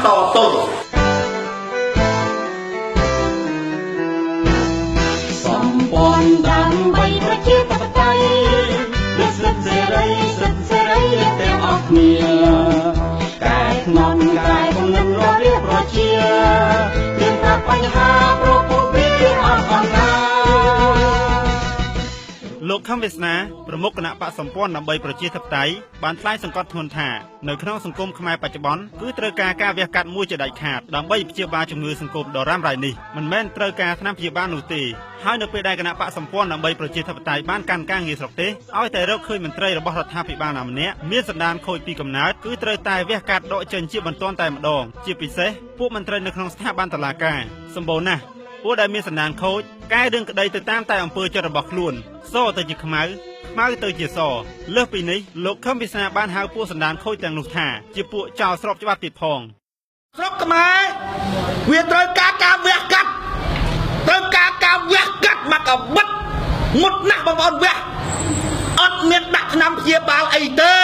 តទល់ សម្ព័ន្ធដើម្បីប្រជាធិបតេយ្យ ឬសិទ្ធិសេរី សិទ្ធិសេរីទាំងអស់គ្នា កែថ្នន់កែគំនិតរាល់ប្រជា គ្រឿងប្រាប់បញ្ហាប្រពពីអត់អត់ណា។ លោកខឹមវាសនា ប្រមុខគណៈបកសម្ព័ន្ធដើម្បីប្រជាធិបតេយ្យ បានថ្លែងសង្កត់ធ្ងន់ថា នៅក្នុងសង្គមខ្មែរបច្ចុប្បន្ន គឺត្រូវការការវះកាត់មួយជាដាច់ខាត ដើម្បីព្យាបាលជំងឺសង្គមដ៏រ៉ាំរ៉ៃនេះ មិនមែនត្រូវការថ្នាំព្យាបាលនោះទេ។ ហើយនៅពេលដែលគណៈបកសម្ព័ន្ធដើម្បីប្រជាធិបតេយ្យបានកាន់ការងារស្រុកទេស ឲ្យតែរកឃើញមន្ត្រីរបស់រដ្ឋាភិបាលណាម្នាក់មានសន្តានខូចពីកំណើត គឺត្រូវតែវះកាត់ដកចេញជាបន្ទាន់តែម្ដង ជាពិសេសពួកមន្ត្រីនៅក្នុងស្ថាប័នតុលាការ។ សម្បូរណាស់ពួកដែលមានសន្តានខូច កែរឿងក្តីទៅតាមតែអំពើចិត្តរបស់ខ្លួន សទៅជាខ្មៅ ខ្មៅទៅជាស។ លើសពីនេះ លោកខឹមវិសាបានហៅពួកសន្តានខូចទាំងនោះថា ជាពួកចោលស្របច្បាប់ទៀតផង។ ស្រុកខ្មែរវាត្រូវការការវះកាត់ ត្រូវការការវះកាត់មកកបិតមុតណាស់បងប្អូន វះអត់មានដាក់ថ្នាំព្យាបាលអីទេ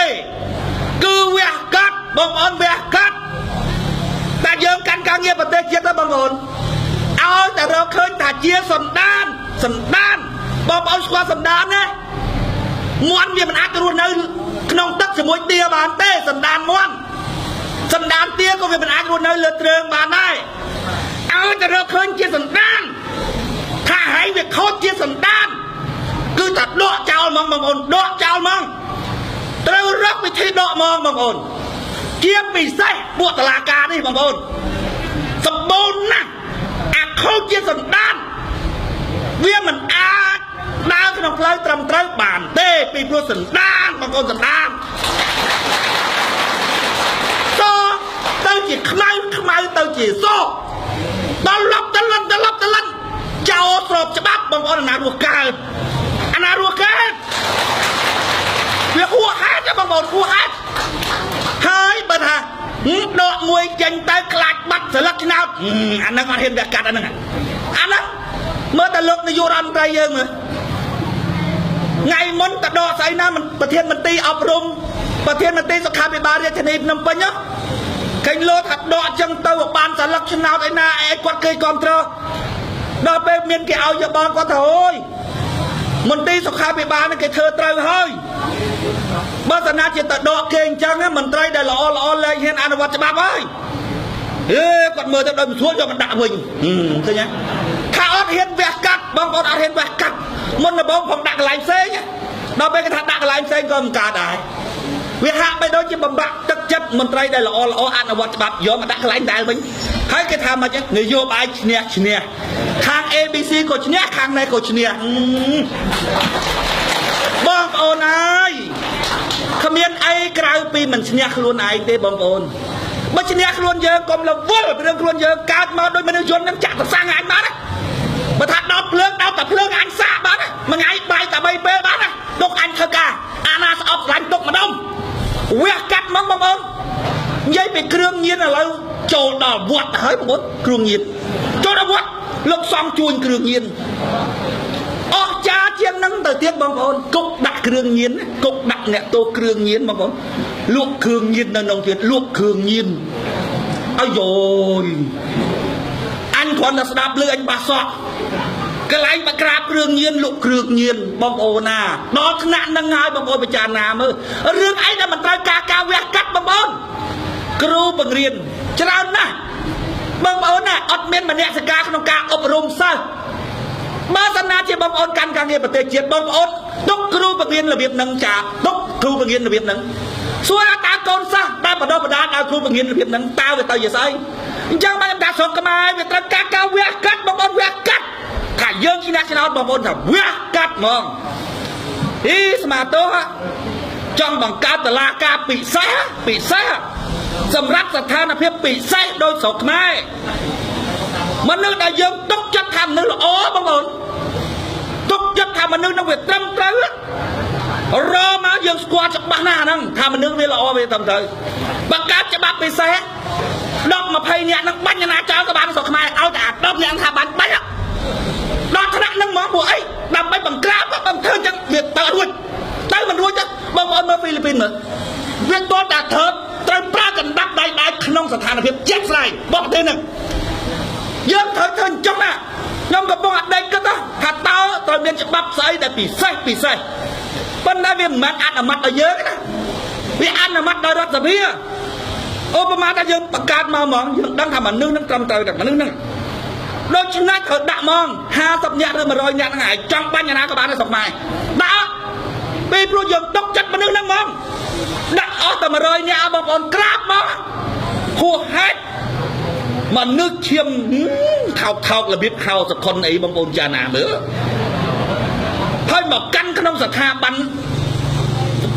គឺវះកាត់បងប្អូន វះកាត់។ តែយើងកាន់ការងារប្រទេសជាតិទៅបងប្អូន ឲ្យតែរកឃើញថាជាសន្តាន សន្តានបងប្អូនស្គាល់សន្តានណា មន់វាមិនអាចរស់នៅក្នុងទឹកជាមួយទាបានទេ សន្តានមន់ សន្តានទាក៏វាមិនអាចរស់នៅលើទ្រើងបានដែរ។ ឲ្យតែរកឃើញជាសន្តានថាហើយវាខូចជាសន្តាន គឺតែដកចោលហ្មងបងប្អូន ដកចោលហ្មង ត្រូវរកវិធីដកហ្មងបងប្អូន ជាពិសេសពួកតឡាការនេះបងប្អូន សម្បូរណាស់អាខូចជាសន្តាន វាមិនអាចដើរក្នុងផ្លូវត្រឹមត្រូវបានទេ ពីព្រោះសន្តានបងប្អូន សន្តានសទៅជាខ្មៅ ខ្មៅទៅជាស ដល់លប់តលិន តលប់តលិន ចោលស្របច្បាប់បងប្អូន អាណារស់កើត អាណារស់កើត វាហួសហេតុបងប្អូន ហួសហេតុហើយ។ បើថាដកមួយចេញទៅ ខ្លាចបាត់ស្លឹកឆ្នោត អាហ្នឹងអត់ហ៊ានវះកាត់ អាហ្នឹង អាហ្នឹងមើលតែលោកនាយករដ្ឋមន្ត្រីយើងមើល ថ្ងៃមុនតដកស្អីណា ប្រធានមន្ទីរអប់រំ ប្រធានមន្ទីរសុខាភិបាលរាជធានីភ្នំពេញ ឃើញលោកថាដកចឹងទៅបានស្លឹកឆ្នោតអីណាអី គាត់គេគ្រប់គ្រង ដល់ពេលមានគេឲ្យយោបល់គាត់ថា អូយ មន្ទីរសុខាភិបាលនេះគេធ្វើត្រូវហើយ បើសិនណាជាទៅដកគេអញ្ចឹង មន្ត្រីដែលល្អល្អលែងហ៊ានអនុវត្តច្បាប់ហើយ អេគាត់មើលទៅដោយមិនស្រួល យកមកដាក់វិញ ឃើញទេថាអត់ហ៊ានវះកាត់បងប្អូន អត់ហ៊ានវះកាត់។ មុនដំបូងផងដាក់កន្លែងផ្សេង ដល់ពេលគេថាដាក់កន្លែងផ្សេងក៏មិនកើតដែរ វាហាក់បីដូចជាបំបាក់ទឹកចិត្តមន្ត្រីដែលល្អល្អអនុវត្តច្បាប់ យកមកដាក់កន្លែងដែលវិញ ហើយគេថាមកនយោបាយឈ្នះឈ្នះ ខាង ABC ក៏ឈ្នះ ខាងនេះក៏ឈ្នះ បងប្អូនអើយ គ្មានអីក្រៅពីមិនឈ្នះខ្លួនឯងទេបងប្អូន។ បើឈ្នះខ្លួនយើង កុំរវល់រឿងខ្លួនយើង កើតមកដូចមនុស្សយន្តនឹងចាក់ទៅសាំងអញបាន បើថាដោតភ្លើង ដោតតែភ្លើងអញសាកបាន មួយថ្ងៃបាយតែ3ពេលបាន ទុកអញធ្វើការអាណាស្អប់ស្លាញ់ទុកម្ដុំ វះកាត់ហ្មងបងប្អូន។ និយាយពីគ្រឿងញៀន ឥឡូវចូលដល់វត្តទៅហើយបងប្អូន គ្រឿងញៀនចូលដល់វត្ត លោកសំជួញគ្រឿងញៀនអស់ចាជាងនឹងទៅទៀតបងប្អូន គុកដាក់គ្រឿងញៀន គុកដាក់អ្នកទោសគ្រឿងញៀនបងប្អូន លក់គ្រឿងញៀននៅក្នុងទៀត លក់គ្រឿងញៀន អាយយ អញគ្រាន់តែស្ដាប់ឮអញបាសក់ កន្លែងបក្រាបគ្រឿងញៀន លក់គ្រឿងញៀនបងប្អូនណា ដល់ថ្នាក់នឹងហើយបងប្អូន ពិចារណាមើលរឿងអីដែលមិនត្រូវការការវះកាត់បងប្អូន។ គ្រូបង្រៀនច្រើនណាស់បងប្អូនណា អត់មានមនសិការក្នុងការអប់រំសិស្ស។ បើសិនណាជាបងប្អូនកាន់ការងារប្រទេសជាតិ បងប្អូនទុកគ្រូបង្រៀនរបៀបនឹង ចាទុកគ្រូបង្រៀនរបៀបនឹង សួរថាតើកូនសិស្សដែលបដោះបដាដល់គ្រូបង្រៀនរបៀបនឹង តើវាទៅជាស្អី? អញ្ចឹងបានខ្ញុំថាស្រុកខ្មែរវាត្រូវការការវះកាត់បងប្អូន វះកាត់ថាយើងឈ្នះឆ្នោតបងប្អូន ថាវះកាត់ហ្មង អីស្មាតោចង់បង្កើតតឡាការពិសេស ពិសេសសម្រាប់ស្ថានភាពពិសេសដោយស្រុកខ្មែរ មនុស្សដែលយើងទុកចិត្តថាមនុស្សល្អបងប្អូន ទុកចិត្តថាមនុស្សនឹងវាត្រឹមត្រូវ រមកយើងស្គាល់ច្បាស់ណាស់ហ្នឹងថាមនុស្សវាល្អវាត្រឹមត្រូវ បង្កើតច្បាប់ពិសេស10 20នាក់ហ្នឹងបាញ់ណាចោលក៏បានស្រុកខ្មែរ ឲ្យតែអា10នាក់ថាបាញ់បាញ់ដល់ថ្នាក់ហ្នឹងហ្មង ពួកអីដើម្បីបង្ក្រាប បើធ្វើអញ្ចឹងវាទៅរួចទៅមិនរួចទេបងប្អូន។ មើលហ្វីលីពីនមើល វាតតែធ្វើត្រូវប្រើកណ្ដាប់ដៃដៃក្នុង ស្ថានភាពជាក់ស្ដែងរបស់ប្រទេសហ្នឹងយើងត្រូវធ្វើអញ្ចឹងណាខ្ញុំកំពុងអត់ដេកគិតថាតើត្រូវមានច្បាប់ស្អីដែលពិសេសពិសេសប៉ុន្តែវាមិនមែនអនុម័តដល់យើងណាវាអនុម័តដោយរដ្ឋសភាឧបមាថាយើងបង្កើតមកហ្មងយើងដឹងថាមនុស្សនឹងត្រឹមត្រូវតែមនុស្សនឹងដូច្នេះត្រូវដាក់ហ្មង50នាក់ឬ100នាក់ហ្នឹងឯងចង់បាញ់ណាក៏បានដែរស្រុកខ្មែរដាក់ពីព្រោះយើងទុកចិត្តមនុស្សហ្នឹងហ្មងដាក់អស់តែ100នាក់បងប្អូនក្រាបមកហួសហេតុមនុស្សឈាមថោកថោករបៀបខោសខុនអីបងប្អូនចាណាមើលហើយមកកាន់ក្នុងស្ថាប័ន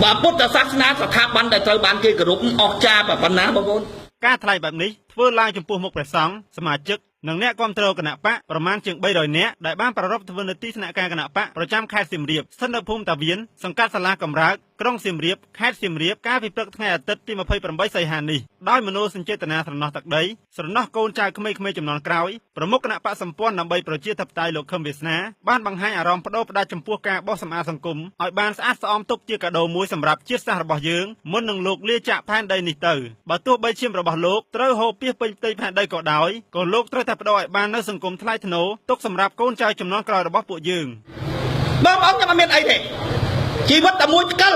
បើពុទ្ធសាសនាស្ថាប័នដែលត្រូវបានគេគោរពអស្ចារ្យប៉ុណ្ណាបងប្អូនការថ្លែងបែបនេះធ្វើឡើងចំពោះមុខព្រះសង្ឃសមាជិកនិងអ្នកគាំទ្រគណបក្សប្រមាណជាង300នាក់ដែលបានប្រារព្ធធ្វើនៅទីស្នាក់ការគណបក្សប្រចាំខេត្តសៀមរាបស្ថិតនៅភូមិតាវៀនសង្កាត់សាលាកំរើកក្រុងសៀមរាបខេត្តសៀមរាបកាលពីព្រឹកថ្ងៃអាទិត្យទី28សីហានេះដោយមនោសញ្ចេតនាស្រណោះទឹកដីស្រណោះកូនចៅក្មេងៗចំនួនក្រោយប្រមុខគណបក្សសម្ព័ន្ធដើម្បីប្រជាធិបតេយ្យលោកខឹមវាសនាបានបង្ហាញអារម្មណ៍បដូរផ្ដាច់ចំពោះការបោះសម្អាតសង្គមឲ្យបានស្អាតស្អំទុកជាកាដូមួយសម្រាប់ជាតិសាសន៍របស់យើងមុននឹងលោកលាចាកផែនដីនេះទៅបើទោះបីឈាមរបស់លោកត្រូវហូរពាសពេញផ្ទៃផែនដីក៏ដោយក៏លោកត្រូវតែបដូរឲ្យបាននៅសង្គមថ្លៃថ្នូរទុកសម្រាប់កូនចៅចំនួនក្រោយរបស់ពួកយើងបងប្អូនខ្ញុំអត់មានអីទេជីវិតតែមួយក្កិល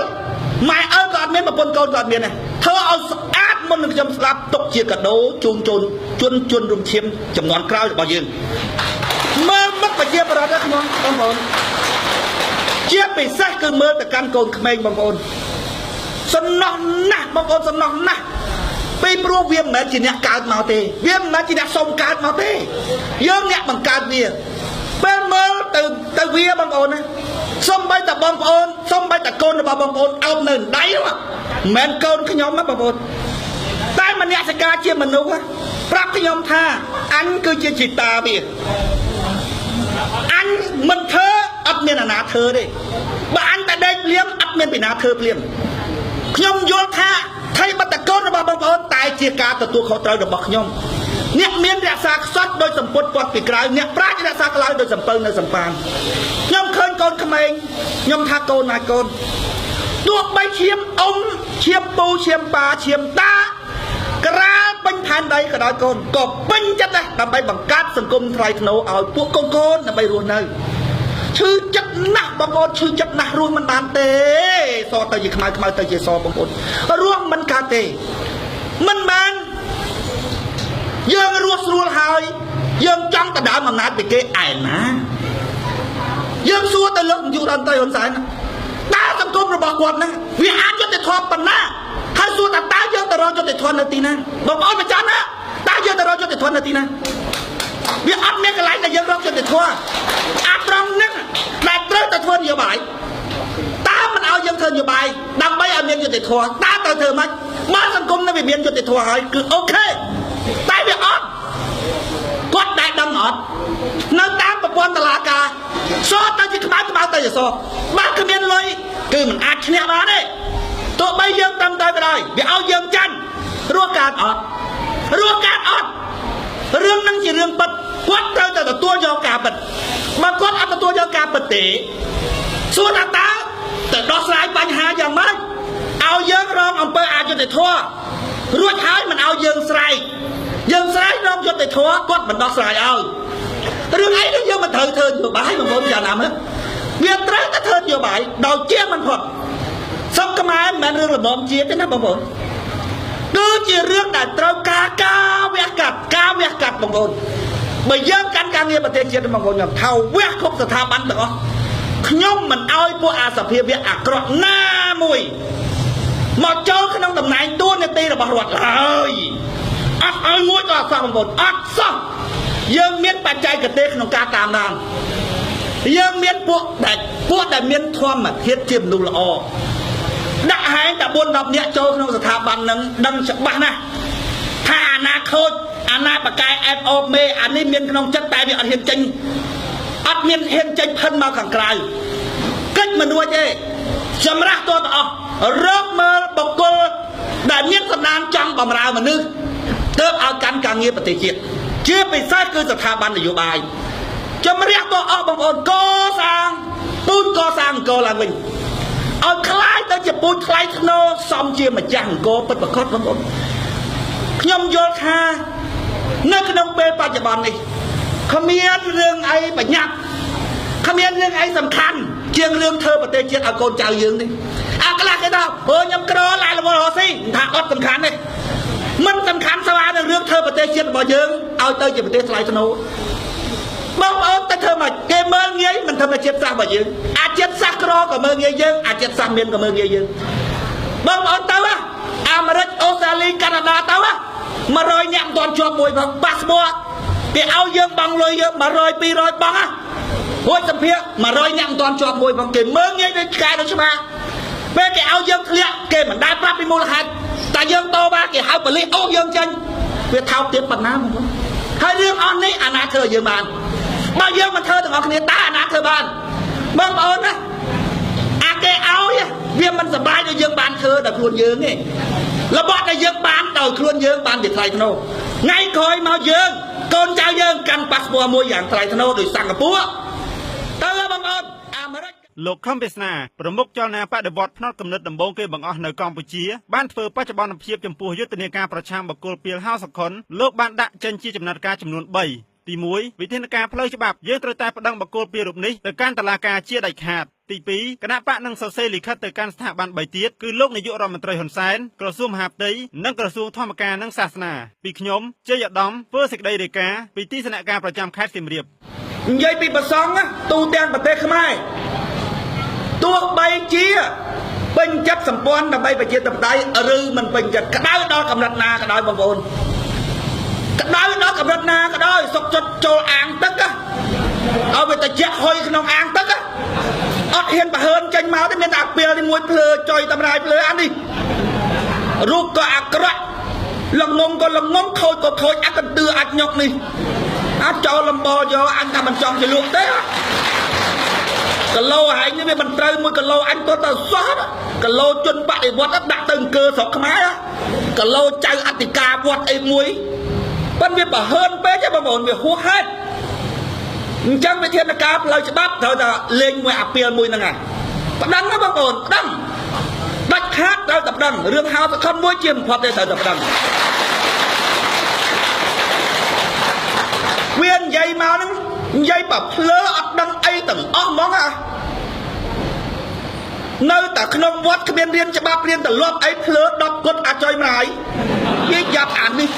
ម៉ែឪក៏អត់មានប្រពន្ធកូនក៏អត់មានដែរធ្វើឲ្យស្អាតមុននឹងខ្ញុំស្លាប់ទុកជាកាដូជូនជនរួមឈាមចំនួនក្រោយរបស់យើងមើលមុខប្រជាប្រដ្ឋខ្ញុំបងប្អូនជាពិសេសគឺមើលទៅកាន់កូនក្មេងបងប្អូនសំណោះណាស់បងប្អូនសំណោះណាស់ពីព្រោះវាមិនមែនជាអ្នកកើតមកទេវាមិនមែនជាអ្នកសុំកើតមកទេយើងអ្នកបង្កើតវាពេលមើលទៅវាបងប្អូនណាសំបីតែបងប្អូនសំបីតែកូនរបស់បងប្អូនអោបនៅដៃមិនមែនកូនខ្ញុំណាបងប្អូនតែមនសិការជាមនុស្សប្រាប់ខ្ញុំថាអញគឺជាជីតាវាអញមិនធ្វើអត់មានអាណាធ្វើទេបើអញតែដេកភ្លាមអត់មានពីណាធ្វើភ្លាមខ្ញុំយល់ថាថៃបតកូនរបស់បងប្អូនតែជាការទទួលខុសត្រូវរបស់ខ្ញុំអ្នកមានរក្សាខ្សត់ដោយសម្ពុតពាត់ពីក្រៅអ្នកប្រាជ្ញរក្សាក្លៅដោយសំពៅនៅសំប៉ានខ្ញុំឃើញកូនក្មេងខ្ញុំថាកូនណាកូនទោះបីឈាមអ៊ំឈាមពូឈាមប៉ាឈាមតាក្រាលពេញផែនដីក៏ដោយកូនក៏ពេញចិត្តដែរដើម្បីបង្កើតសង្គមថ្លៃថ្នូរឲ្យពួកកូនកូនដើម្បីរស់នៅឈឺចិត្តណាស់បងប្អូនឈឺចិត្តណាស់រស់មិនបានទេសទៅជាខ្មៅខ្មៅទៅជាសបងប្អូនរស់មិនកើតទេមិនបានយើងរស់ស្រួលហើយយើងចង់ដណ្ដើមអំណាចពីគេឯណាយើងសួរទៅលោកនាយករដ្ឋមន្ត្រីហ៊ុនសែនតើសង្គមរបស់គាត់ហ្នឹងវាអាចយុត្តិធម៌ប៉ុណ្ណាហើយសួរថាតើយើងទៅរកយុត្តិធម៌នៅទីណាបងប្អូនបញ្ចាំណាតើយើងទៅរកយុត្តិធម៌នៅទីណាវាអត់មានកន្លែងដែលយើងរកយុត្តិធម៌អាត្រង់ហ្នឹងដែលត្រូវតែធ្វើនយោបាយតើមិនឲ្យយើងធ្វើនយោបាយដើម្បីឲ្យមានយុត្តិធម៌តើត្រូវធ្វើម៉េចបើសង្គមនឹងវាមានយុត្តិធម៌ហើយគឺអូខេតែវាអត់គាត់ដែលដឹងអត់នៅតាមប្រព័ន្ធតឡាការសទៅជាខ្មៅខ្មៅទៅជាសបើគ្មានលុយគឺមិនអាចឈ្នះបានទេទោះបីយើងត្រឹមត្រូវក៏ដោយវាឲ្យយើងចាញ់រស់កើតអត់រស់កើតអត់រឿងហ្នឹងជារឿងពិតគាត់ត្រូវតែទទួលយកការពិតបើគាត់អត់ទទួលយកការពិតទេសួរថាតើទៅដោះស្រាយបញ្ហាយ៉ាងម៉េចឲ្យយើងរងអំពើអយុត្តិធម៌រួចហើយមិនឲ្យយើងស្រែកយើងស្រែករងយុត្តិធម៌គាត់មិនដោះស្រាយឲ្យរឿងអីនេះយើងមិនត្រូវធ្វើនយោបាយបងប្អូនចាំណាមើលវាត្រូវតែធ្វើនយោបាយដោយជាមិនផុតស្រុកខ្មែរមិនមែនរឿងល្មមជាតិទេណាបងប្អូនគឺជារឿងដែលត្រូវការការវះកាត់ការវះកាត់បងប្អូនបើយើងកាន់ការងារប្រទេសជាតិបងប្អូនខ្ញុំថាវះគ្រប់ស្ថាប័នទាំងអស់ខ្ញុំមិនឲ្យពួកអាសភាវៈអាក្រក់ណាមួយមកចូលក្នុងតំណែងតួនាទីរបស់រដ្ឋឡើយអត់ឲ្យមួយក៏អត់សោះបងប្អូនអត់សោះយើងមានបច្ចេកទេសក្នុងការតាមដានយើងមានពួកដែលមានធម្មធាតុជាមនុស្សល្អដាក់ហែងតែ4 10នាក់ចូលក្នុងស្ថាប័ននឹងដឹងច្បាស់ណាស់ថាអាណាខូចអាណាបកែអែបអូបមេអានេះមានក្នុងចិត្តតែវាអត់ហ៊ានចេញអត់មានហ៊ានចេញផិនមកខាងក្រៅកិច្ចមិនរួចទេសម្រាប់តទៅអស់រកមើលបុគ្គលដែលមានសំណាងចង់បំរើមនុស្សទើបឲ្យកាន់ការងារប្រទេសជាតិជាពិសេសគឺស្ថាប័ននយោបាយជំរះតអស់បងប្អូនកសាងពូជកសាងអង្គរឡើងវិញឲ្យខ្លាយទៅជាពូជថ្លៃថ្នូរសមជាម្ចាស់អង្គរពិតប្រាកដបងប្អូន ខ្ញុំយល់ថានៅក្នុងពេលបច្ចុប្បន្ននេះគ្មានរឿងអីប្រញាប់គ្មានរឿងអីសំខាន់ជាងរឿងធ្វើប្រទេសជាតិឲ្យកូនចៅយើងនេះអាខ្លះគេថាអូខ្ញុំក្រឡាយរវល់រស់ស៊ីថាអត់សំខាន់ទេមិនសំខាន់ស្មើនឹងរឿងធ្វើប្រទេសជាតិរបស់យើងឲ្យទៅជាប្រទេសថ្លៃថ្នូរបងប្អូនទៅធ្វើមកគេមើលងាយមិនធ្វើជាតិសាសន៍របស់យើងអាជាតិសាសន៍ក្រក៏មើលងាយយើងអាជាតិសាសន៍មានក៏មើលងាយយើងបងប្អូនទៅអាមេរិកអូស្ត្រាលីកាណាដាទៅ100នាក់មិនទាន់ជាប់មួយផងប៉ាសពតគេឲ្យយើងបង់លុយយើង100 200បង់ហ៎រួចសម្ភារ100នាក់មិនទាន់ជាប់មួយផងគេមើលងាយដូចឆ្កែដូចឆ្មាពេលគេឲ្យយើងធ្លាក់គេមិនដែលប្រាប់ពីមូលហេតុតែយើងតវ៉ាគេហៅប៉ូលីសអូសយើងចេញវាថោកទៀតប៉ុណ្ណាបងប្អូនហើយរឿងអស់នេះអាណាធ្វើឲ្យយើងបានបើយើងមិនធ្វើទាំងអស់គ្នាតើអាណាធ្វើបានបងប្អូនណាអាគេឲ្យវាមិនសប្បាយដូចយើងបានធ្វើដល់ខ្លួនយើងទេរបស់ដែលយើងបានដោយខ្លួនយើងបានវាថ្លៃថ្នូរថ្ងៃក្រោយមកយើងកូនចៅយើងកាន់ប៉ាសពតមួយយ៉ាងថ្លៃថ្នូរដោយសិង្ហបុរីទៅបងប្អូនអាមេរិក លោកខឹមវាសនាប្រមុខចលនាបដិវត្តផ្នត់គំនិតដំបូងគេបង្អស់នៅកម្ពុជាបានធ្វើបច្ចុប្បន្នភាពចំពោះយុទ្ធនាការប្រឆាំងបុគ្គលពីលហៅសុខុនលោកបានដាក់ចេញជាចំណាត់ការចំនួន3ទី1វិធានការផ្លូវច្បាប់យើងត្រូវតែប្តឹងបុគ្គលពីរូបនេះទៅកាន់តុលាការជាដាច់ខាតទី2គណៈបកនឹងសរសេរលិខិតទៅកាន់ស្ថាប័ន3ទៀតគឺលោកនាយករដ្ឋមន្ត្រីហ៊ុនសែនក្រសួងមហាផ្ទៃនិងក្រសួងធម្មការនិងសាសនាពីខ្ញុំជ័យឧត្តមធ្វើសេចក្តីរាយការណ៍ពីទីស្នាក់ការប្រចាំខេត្តសៀមរាបនិយាយពីប្រសង់ទូទាំងប្រទេសខ្មែរទោះបីជាពេញចិត្តសម្ព័ន្ធដើម្បីប្រជាធិបតេយ្យឬមិនពេញចិត្តក្តៅដល់កម្រិតណាក៏ដោយបងប្អូនក្តៅដល់កម្រិតណាក៏ដោយសុកចិត្តចូលអាងទឹកឲ្យវាតិចហុយក្នុងអាងទឹកអត់ហ៊ានប្រហើនចេញមកទេមានតែអាពេលនេះមួយភ្លើចុយតម្រាយភ្លើអានេះរូបក៏អាក្រក់ល្ងងក៏ល្ងងខូចក៏ខូចអាកន្ទឿអាចញុកនេះអាចចោលលំបយកអញថាមិនចង់ជាលក់ទេគីឡូហែងនេះវាមិនត្រូវ1គីឡូអញទោះទៅសោះគីឡូជនបដិវត្តដាក់ទៅអង្គើស្រុកខ្មែរគីឡូចៅអធិការវត្តអីមួយប៉ុន្តែវាប្រហើនពេកបងប្អូនវាហួសហេតុអញ្ចឹងវិធានការផ្លូវច្បាប់ត្រូវតែលេងមួយអាពាលមួយហ្នឹងហើយប្តឹងណាបងប្អូនប្តឹងដាច់ខាតត្រូវតែប្តឹងរឿងហៅសខុនមួយជាបំផុតទេត្រូវតែប្តឹងវានិយាយមកហ្នឹងនិយាយបើភ្លើអត់ដឹងអីទាំងអស់ហ្មងហ่ะនៅតែក្នុងវត្តគ្មានរៀនច្បាប់រៀនទម្លាប់អីភ្លើ10គត់អាចុយម្លាយនិយាយយ៉ាប់អានេះ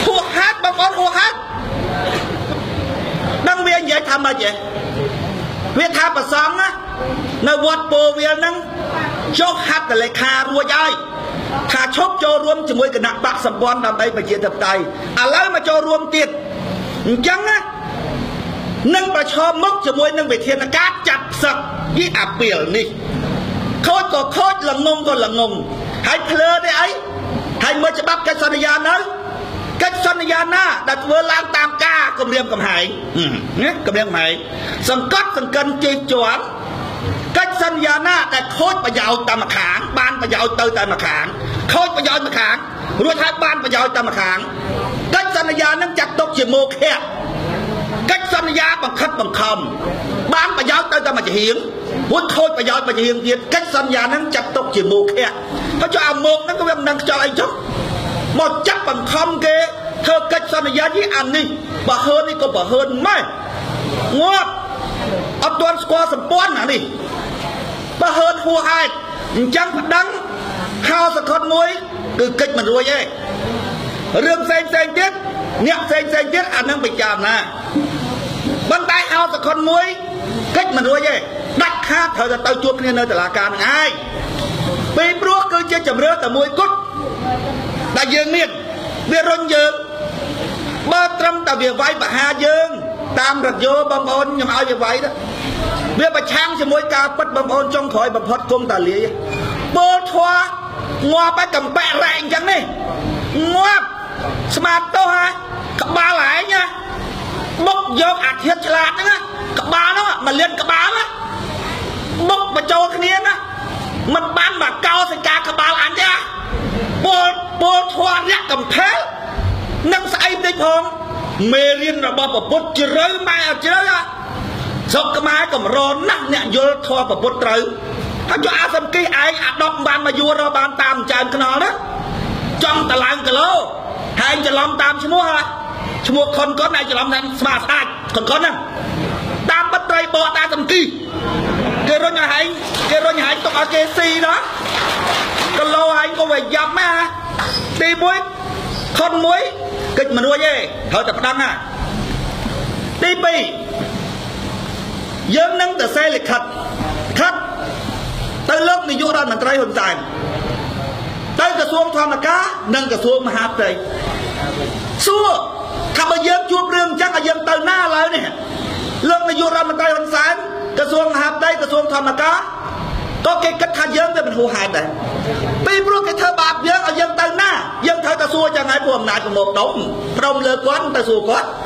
ហួសហេតុបងប្អូនហួសហេតុដឹងវានិយាយថាម៉េចទេវាថាប្រសង់ណានៅវត្តពោវិលហ្នឹងចុះហត្ថលេខារួចហើយថាឈប់ចូលរួមជាមួយគណៈបកសម្ព័ន្ធដើម្បីប្រជាធិបតេយ្យឥឡូវមកចូលរួមទៀតអញ្ចឹងណានឹងប្រឈមមុខជាមួយនឹងវិធានការចាប់ផ្សឹកយីអាពីលនេះខូចក៏ខូចល្ងងក៏ល្ងងហើយភ្លើទេអីហើយមើលច្បាប់កិច្ចសន្យានៅកិច្ចសន្យាណាដែលធ្វើឡើងតាមការគម្រាមកំហែងណាគម្រាមកំហែងសង្កត់សង្កិនជិះជាន់កិច្ចសន្យាណាដែលខូចប្រយោជន៍តាមខាងបានប្រយោជន៍ទៅតែម្ខាងខូចប្រយោជន៍ម្ខាងរួចហើយបានប្រយោជន៍តាមខាងកិច្ចសន្យានឹងចាត់ទុកជាមោឃៈកិច្ចសន្យាបង្ខិតបង្ខំបានប្រយោជន៍ទៅតែមួយចំហៀងរួចខូចប្រយោជន៍មួយចំហៀងទៀតកិច្ចសន្យានឹងចាត់ទុកជាមោឃៈហើយចុះអាមោកហ្នឹងក៏វាមិនដឹងខ្យល់អីចុះមកចាប់បង្ខំគេធ្វើកិច្ចសន្យានេះអានេះបើហើននេះក៏បើហើនម៉េះងាប់អត់ទាន់ស្គាល់សម្ព័ន្ធអានេះបើហើនហួសហេតុអញ្ចឹងប្តឹងហៅសខុតមួយគឺកិច្ចមិនរួចទេរឿងផ្សេងផ្សេងទៀតអ្នកផ្សេងផ្សេងទៀតអានឹងពិចារណាប៉ុន្តែហៅសខុនមួយកិច្ចមិនរួចទេដាច់ខាតត្រូវតែទៅជួបគ្នានៅតុលាការនឹងឯងពីព្រោះគឺជាជំរឿតែមួយគត់ដែលយើងមានវារុញយើងបើត្រឹមតែវាវាយបហាយើងតាមរយោបងប្អូនខ្ញុំឲ្យវាវាយទៅវាប្រឆាំងជាមួយការពិតបងប្អូនចុងក្រោយបំផុតគុំតាលាយពលធွာងាប់ឲ្យកំប៉ែករ៉ែអញ្ចឹងនេះងាប់ស្មាតទោសហ่ะក្បាលឯងណាបុកយកអាធិធឆ្លាតហ្នឹងក្បាលហ្នឹងមកលៀនក្បាលណាបុកបញ្ចូលគ្នាណាមិនបានមកកោសិកាក្បាលអញទេពលពលធွာរៈកំភែលនឹងស្អីតិចផងមេរៀនរបស់ពុទ្ធជ្រៅម៉ែអត់ជ្រៅស្រុកខ្មែរកម្រណាស់អ្នកយល់ធម៌ពុទ្ធត្រូវ ហើយចុះអាសំគិះឯងអាដប់បានមកយួររកបានតាមចើមខ្នល់ណាចង់តឡើងគីឡូហើយច្រឡំតាមឈ្មោះហ่ะឈ្មោះខុនកុនឯងច្រឡំតាមស្មាស្ដាច់ខុនកុនហ្នឹងតាមបិទត្រីបកតាសំគិះគេរុញឲ្យឯងគេរុញឲ្យឯងទុកឲ្យគេស៊ីណាគីឡូឯងក៏វាយ៉ាប់ណាទី1ខុនមួយកិច្ចមិនរួចទេត្រូវតែប្តឹងណាទី2យើងនឹងទៅសេលិខិតខិតទៅលោកនាយករដ្ឋមន្ត្រីហ៊ុនសែនទៅក្រសួងធម្មការនិងក្រសួងមហាផ្ទៃសួរថាបើយើងជួបរឿងអញ្ចឹងឲ្យយើងទៅណាឡើយនេះលោកនាយករដ្ឋមន្ត្រីហ៊ុនសែនក្រសួងមហាផ្ទៃក្រសួងធម្មការក៏គេគិតថាយើងវាមិនហួសហេតុដែរពីព្រោះគេធ្វើបាបយើងឲ្យយើងទៅណាយើងត្រូវតែសួរចឹងហើយព្រោះអំណាចប្រមូលដុំព្រមលើគាត់ទៅសួរគាត់។